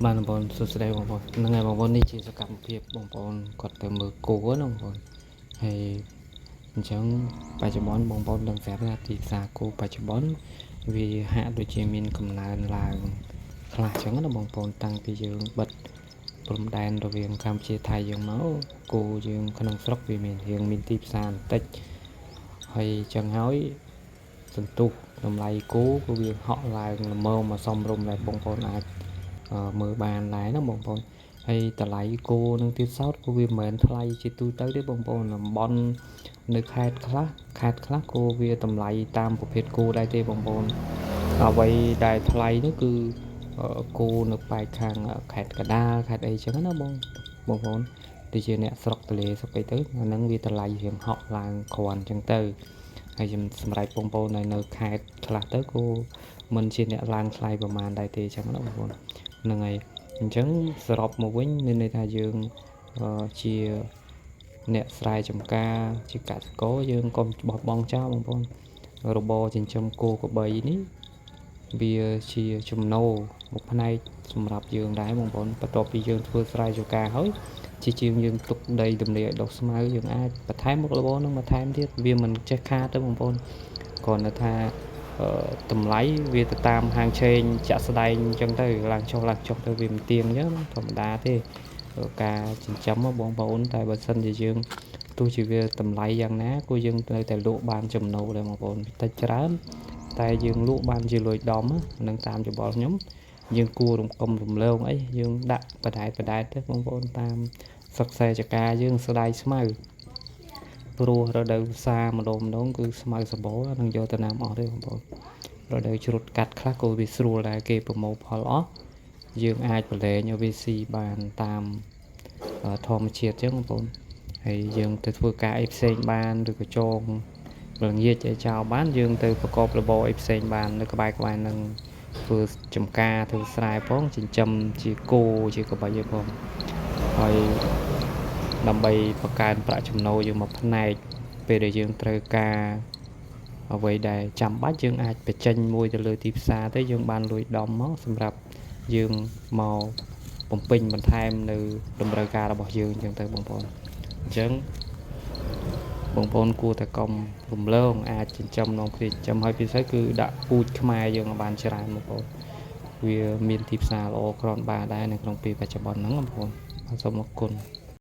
បាទបងប្អូនសួស្តីបងប្អូនហ្នឹងហើយបងប្អូននេះជាសកម្មភាពបងប្អូនគាត់ទៅមើលគោណាបងប្អូនហើយអញ្ចឹងបច្ចុប្បន្នបងប្អូនដឹងស្រាប់ថាទីផ្សារគោបច្ចុប្បន្នវាហាក់ដូចជាមានកំណើនឡើងខ្លះអញ្ចឹងណាបងប្អូនតាំងពីយើងបិទព្រំដែនរវាងកម្ពុជាថៃយើងមកគោយើងក្នុងស្រុកវាមានរៀងមានទីផ្សារបន្តិចហើយអញ្ចឹងហើយសន្ទុះតម្លៃគោក៏វាហក់ឡើងល្មមមកសមរម្យដែលបងប្អូនអាច មើលបានដែរណាបងប្អូនហើយតម្លៃគោនឹងទៀតសោតក៏វាមិនមែនថ្លៃជាទូទៅទេបងប្អូនតំបន់នៅខេត្តខ្លះខេត្តខ្លះគោវាតម្លៃតាមប្រភេទគោដែរទេបងប្អូនអ្វីដែលថ្លៃនោះគឺគោនៅប៉ែកខាងខេត្តកណ្ដាលខេត្តអីចឹងណាបងបងប្អូនដូចជាអ្នកស្រុកទលេស្រុកអីទៅអាហ្នឹងវាតម្លៃរៀងហក់ឡើងគ្រាន់ចឹងទៅហើយសម្រាប់បងប្អូនដែលនៅខេត្តខ្លះទៅគោមិនជាអ្នកឡើងថ្លៃប្រហែលដែរទេចឹងណាបងប្អូន ហ្នឹងហើយអញ្ចឹងសរុបមកវិញមានន័យថាយើងជាអ្នកស្រែចម្ការជាកសិករយើងកុំបោះបង់ចោលបងប្អូនរបរចិញ្ចឹមគោក្របីនេះវាជាចំណូលមួយផ្នែកសម្រាប់យើងដែរបងប្អូនបន្ទាប់ពីយើងធ្វើស្រែចម្ការហើយជាជាងយើងទុកដីទំនេរឲ្យដុះស្មៅយើងអាចបន្ថែមមុខរបរនឹងបន្ថែមទៀតវាមិនចេះខាតទេបងប្អូនគ្រាន់តែថា តម្លៃវាទៅតាមហាងឆេងចាក់ស្ដែងអញ្ចឹងទៅឡើងចុះឡើងចុះទៅវាមិនទៀងអញ្ចឹងធម្មតាទេការចិញ្ចឹមបងប្អូនតែបើសិនជាយើងទោះជាវាតម្លៃយ៉ាងណាក៏យើងត្រូវតែលក់បានចំណូលដែរបងប្អូនតិចច្រើនតែយើងលក់បានជាលុយដំនឹងតាមយោបល់ខ្ញុំយើងគួររំកុំរំលងអីយើងដាក់បដែតបដែតទៅបងប្អូនតាមសិក្សាចកាយើងស្ដាយស្មៅព្រោះរដូវផ្សារម្ដងម្ដងគឺស្មៅសម្បូរនឹងយកទៅណាមអស់ទេបងប្អូន រដូវច្រូតកាត់ខ្លះក៏វាស្រួលដែរគេប្រមូលផលអស់យើងអាចប្រឡែងឲ្យវាស៊ីបានតាមធម្មជាតិចឹងបងប្អូនហើយយើងទៅធ្វើការអីផ្សេងបានឬក៏ចងល្ងាចឲ្យចោលបានយើងទៅប្រកបរបរអីផ្សេងបាននៅក្បែរក្បែរនឹងធ្វើចំការធ្វើស្រែផងចិញ្ចឹមជាគោជាក្របីអីផងហើយដើម្បីបង្កើនប្រាក់ចំណូលយើងមកផ្នែកពេលដែលយើងត្រូវការ អ្វីដែលចាំបាច់យើងអាចបញ្ចេញមួយទៅលើទីផ្សារទៅយើងបានលុយដំមកសម្រាប់យើងមកបំពេញបន្ថែមនៅតម្រូវការរបស់យើងអញ្ចឹងទៅបងប្អូនអញ្ចឹងបងប្អូនគួរតែកុំរំលងអាចចិញ្ចឹមនាំគ្នាចិញ្ចឹមហើយពិសេសគឺដាក់ពូជខ្មែរយើងឲ្យបានច្រើនបងប្អូនវាមានទីផ្សារល្អគ្រាន់បើដែរនៅក្នុងពេលបច្ចុប្បន្នហ្នឹងបងប្អូនបាទសូមអរគុណ។